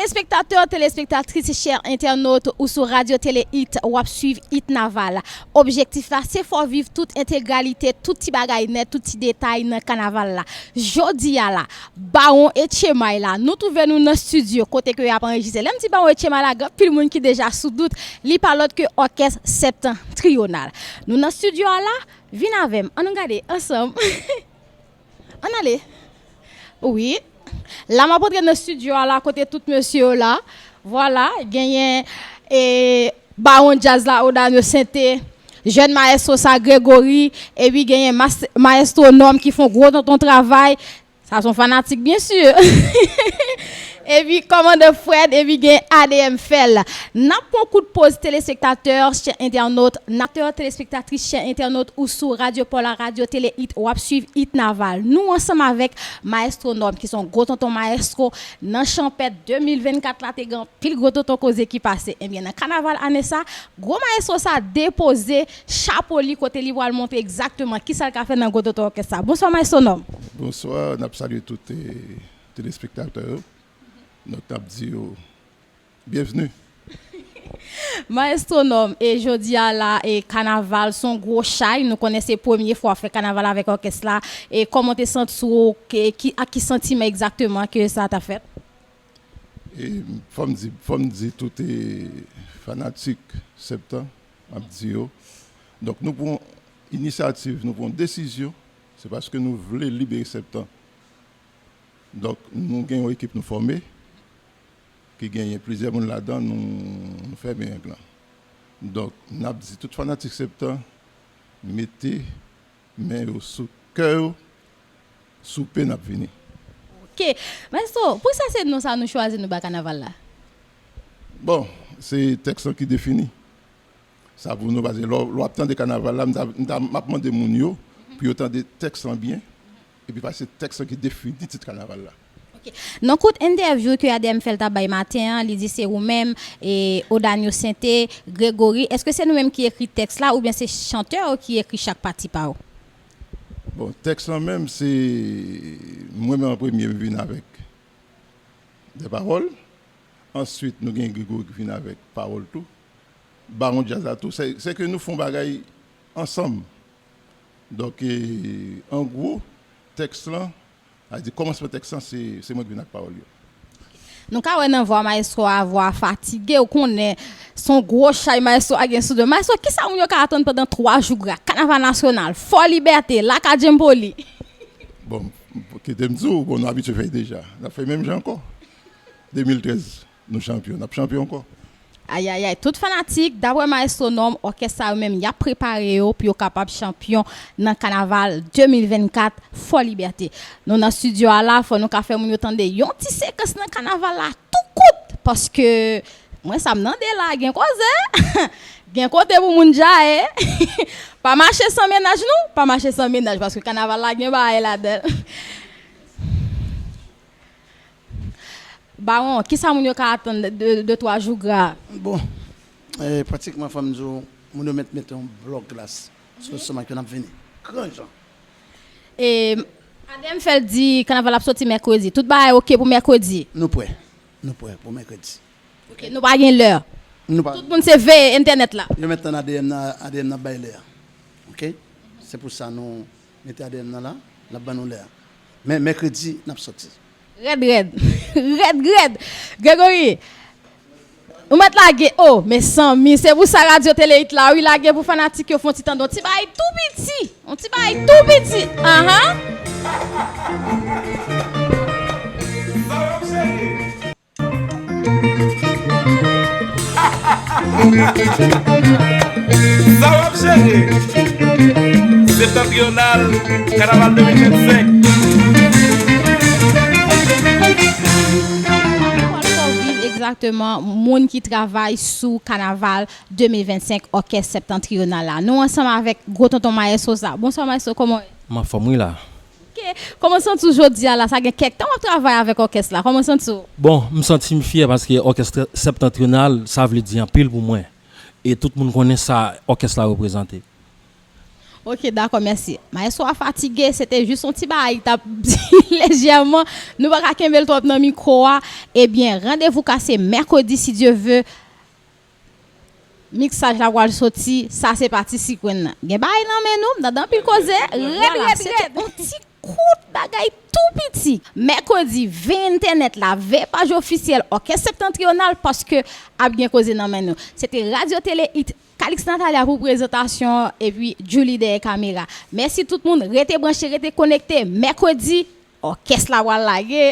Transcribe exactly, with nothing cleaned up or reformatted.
Telespektatè, telespektatris, chè entènot, ou sou Radyo Tele It, w ap swiv It Naval. Objektif la, se fè w viv tout entegralite, tout ti bagay nèt, tout ti detay nan kanaval la. Jodi a la, Bawon Etchemay la, nou twouve nou nan estidyo kote ke y ap anrejistre. Lè m di Bawon Etchemay la, gen anpil moun ki deja sou dout, li pa lòt ke òkès Septantriyonal. Nou nan estidyo a la, vin avè m, ann nou gade ansanm. Ann ale. Wi. La m ap antre nan estidyo a la kote tout mesye yo la. Vwala, genyen e, Bawon Djaz la, Odanio Sente, jèn mayestwo sa, Gregory, epi genyen mas- mayestwo Nòm ki fè yon gwo tonton travay. Sa se yon fanatik, byen si. Epi kòmandan Fred, epi gen A D M Fèl. N ap pran kout poz telespektatè, chè entènot, natè telespektatris, chè entènot, ou sou Radyo Paw la, Radyo Tele It, w ap swiv It Naval. Nou ansanm avèk mayestwo Nòm, ki se yon gwo tonton mayestwo nan chanpèt de mil vennkat la, te gen anpil gwo tonton koze ki pase. Ebyen, nan kanaval ane sa, gwo mayestwo sa depoze chapo li kote li pral montre egzakteman kisa l ka fè nan gwo tonton òkès sa. Bonswa, mayestwo Nòm. Bonswa, n ap salye tout, eh, telespektatè yo. Donk, n ap di yo, byenvni. Mayestwo Nòm, e jodi a la, e kanaval, se yon gwo chay. Nou konnen se premye fwa w ap fè kanaval avèk òkès la. E kòman w te santi w, ke- ki, ak ki santiman egzakteman ke sa t ap fèt? E fò m di, fò m di tout, e, fanatik Septan, m ap di yo. Donk, nou pran inisyativ, nou pran desizyon, se paske nou vle libere Septan. Donk, nou gen yon ekip nou fòme, ki genyen plizyè moun ladan, nou, nou fèmen règ lan. Donk, n ap di tout fanatik Septan, mete men yo sou kè yo, soupe n ap vini. Ok. Mayestwo, poukisa se non sa nou chwazi nou ba kanaval la? Bon, se tèks lan ki defini. Sa pou nou, paske lè w- lè w ap tande kanaval la, m ta- m ta- m ap mande moun yo pou yo tande tèks lan byen, epi paske se tèks lan ki defini tit kanaval la. Ok. Nan kout entèvyou ke A D M Fèl t ap bay maten an, li di se ou menm, e Odanio Sente, Gregory. Èske se nou menm ki ekri tèks la oubyen se chantè yo ki ekri chak pati pa yo? Bon, tèks lan menm, se mwen menm an premye, m vin avèk de pawòl. Answit, nou gen Gregory ki vin avèk pawòl tou. Bawon Djaz la tou. Se, se ke nou fè yon bagay ansanm. Donk, e, an gwo, tèks lan, sa vle di kòmansman tèks lan, se, se mwen ki vin ak pawòl yo. Nou ka wè nan vwa mayestwo a, vwa fatige, ou konnen, se yon gwo chay mayestwo a gen sou do. Mayestwo, kisa moun yo ka atann pandan twa jou gra? Kanaval nasyonal, Fò Libète, Laka Djemboli. Bon, kite m di w, bon, nou abitye fè l deja. N ap fè menm jan ankò. De mil trèz, nou chanpyon, n ap chanpyon ankò. Ayayay, tout fanatik, daprè mayestwo Nòm, òkès sa yo menm, y ap prepare yo pou yo kapab chanpyon nan kanaval de mil vennkat Fò Libète. Nou nan estidyo a la, fò nou ka fè moun yo tande yon ti sekans nan kanaval la tou kout, paske mwen sa m tande la, gen koze, gen kote pou moun djaye. Pa mache san mennaj nou, pa mache san mennaj, paske kanaval la gen bagay ladan l. Bawon, kisa moun yo ka atann de, de, de twa jou gra? Bon, eh, pratikman, fò m di w, moun yo mèt mete yon blòk glas sou lestomak yo, n ap vini. Gran jan. E, A D M Fèl di kanaval ap soti mèkredi. Tout bagay oke pou mèkredi? Nou prè. Nou prè pou mèkredi. Ok, nou pa gen lè. Nou pa Tout moun se veye entènèt la. Yo mèt tann A D M nan, A D M nan ap bay lè a. Ok? Se pou sa nou mete A D M nan la, l ap ban nou lè a. Men mèkredi, n ap soti. Rèd, rèd. Rèd, rèd. Gregory, ou mèt lage. Oh, mezanmi, se pou sa Radyo Tele It la, wi, lage pou fanatik yo fè yon ti tande. Yon ti bagay tou piti. Yon ti bagay tou piti. Ahan. Sa w ap jere? Septantriyonal, kanaval de mil vennsenk. Pral fè w viv egzakteman moun ki travay sou kanaval de mil vennsenk òkès Septantriyonal la. Nou ansanm avèk gwo tonton mayestwo sa. Bonswa mayestwo, kòman w ye? M anfòm wi la. Ok. Kòman w santi w jodi a la? Sa gen kèk tan w ap travay avèk òkès la. Kòman w santi w? Bon, m santi m fyè paske òkès Septantriyonal, sa vle di anpil pou mwen. E tout moun konnen sa òkès la reprezante. Ok, dakò, mèsi. Maestro a fatige, se te jis yon ti bagay ki t ap di lejèman. Nou pa ka kenbe l twòp nan mikwo a. Ebyen, randevou kase mèkredi, si Dye ve. Miksaj la pral soti, sa se pati sikwenn nan. Gen bagay nan men nou, m tande anpil koze. Rèd, rèd, rèd. Se te yon ti kout bagay tou piti. Mèkredi, veye entènèt la, veye paj ofisyèl Òkès Septantriyonal, paske ap gen koze nan men nou. Se te Radyo Tele It, Calix Natalia pou prezantasyon an, epi Julie dèyè kamera. Mèsi tout moun, rete branche, rete konekte. Mèkredi, òkès la pral lage.